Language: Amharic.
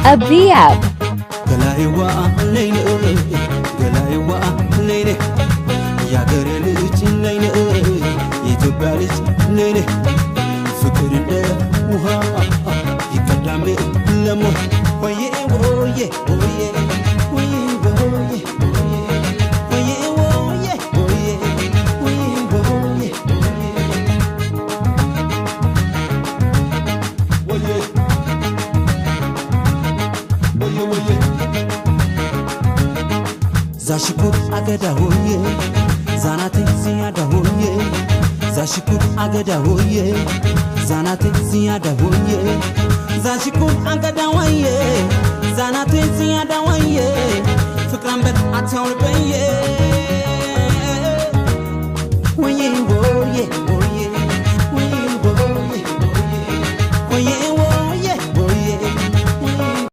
Abiab. ገላይዋ ነይነ ገላይዋ ነይነ የአገሬ ልጅ ነይነ የኢትዮጵያ ልጅ ነይነ ፍቅር እንደ ውሃ ይቀዳም ለሞ ወዬ ወዬ ወዬ ወዬ ወዬ ወዬ ወዬ ወዬ ወዬ ወዬ ወዬ ወዬ ወዬ ዛሽኩር አገዳ ሆዬ ዛናቴ ዝያዳ ሆዬ ዛሽኩር አገዳ ሆዬ ዛናቴ ዝያዳ ሆዬ ዛሽኩር አገዳ ወዬ ዛናቴ ዝያዳ ወዬ ፍቅራን በት አታውልበዬ።